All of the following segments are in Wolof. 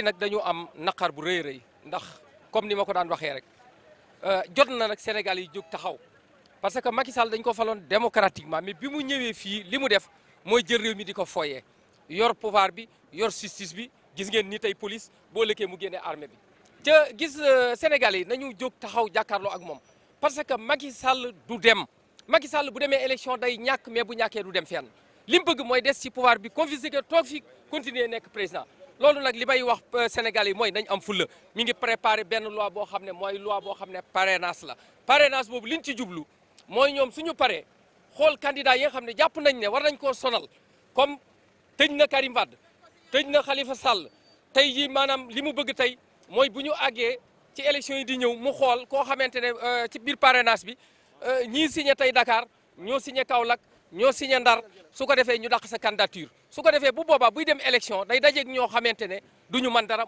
nag dañu am naqar bu rëy rëy ndax comme ni ma ko daan waxee rek jot na nag Sénégal yi jóg taxaw parce que Macky Sall dañ ko faloon démocratiquement mais bi mu ñëwee fii li mu def mooy jël réew mi di ko foyee yor pouvoir bi yor justice bi gis ngeen ni tey police boo lëkkee mu génnee armée bi. te gis Sénégal yi nañu jóg taxaw jàkkaarloo ak moom parce que Macky Sall du dem Macky Sall bu demee élection day ñàkk mais bu ñàkkee du dem fenn li mu bëgg mooy des ci pouvoir bi confisqué toog fi continuer nekk président. loolu nag li may wax Sénégal yi mooy nañ am fulla mi ngi préparé benn loi boo xam ne mooy loi boo xam ne parrainage la parrainage boobu liñ ci jublu mooy ñoom suñu paree xool candidat yi nga xam ne jàpp nañ ne war nañ koo sonal comme tëj na Karim Wade tëj na Khalifa Sall tey jii maanaam li mu bëgg tey mooy bu ñu àggee ci élection yi di ñëw mu xool koo xamante ne ci biir parrainage bi ñii signé tey Dakar ñoo signé Kaolack ñoo signé Ndar su ko defee ñu dàq sa candidature su ko defee bu boobaa buy dem élection day dajeeg ñoo xamante ne du ñu mën dara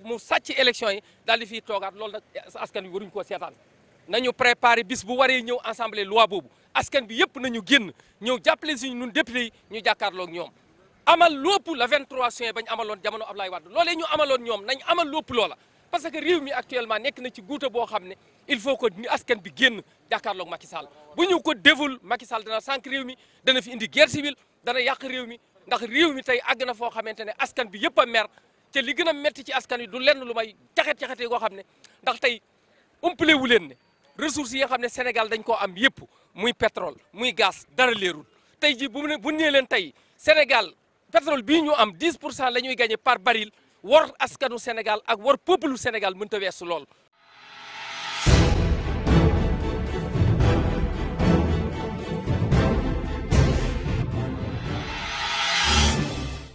mu sàcc élection yi daal di fiy toogaat loolu nag askan wi waruñu koo seetaan nañu préparé bis bu waree ñëw assemblée loi boobu askan bi yëpp nañu génn ñëw jàppale suñu ñun député yi ñu jàkkaarloog ñoom amal lépp le 23 juin bañ amaloon jamono Ablaye Wade loolee ñu amaloon ñoom nañ amal lépp loola parce que réew mi actuellement nekk na ci guuta boo xam ne il faut que ni askan bi génn jàkkaarloog Macky Sall bu ñu ko deful Macky Sall dana sànq réew mi dana fi indi guerre civile dana yàq réew mi ndax réew mi tey àgg na foo xamante ne askan bi yëpp a mer te li gën a metti ci askan wi du lenn lu may caxet-caxetee goo xam ne ndax tey umpale wu leen ne ressources yi nga xam ne Sénégal dañ koo am yëpp muy pétrole muy gaz dara leerul tey ji bu nee leen tey Sénégal pétrole bii ñu am 10% la ñuy gagné par baril war askanu Sénégal ak war peuple Sénégal mënta weesu lool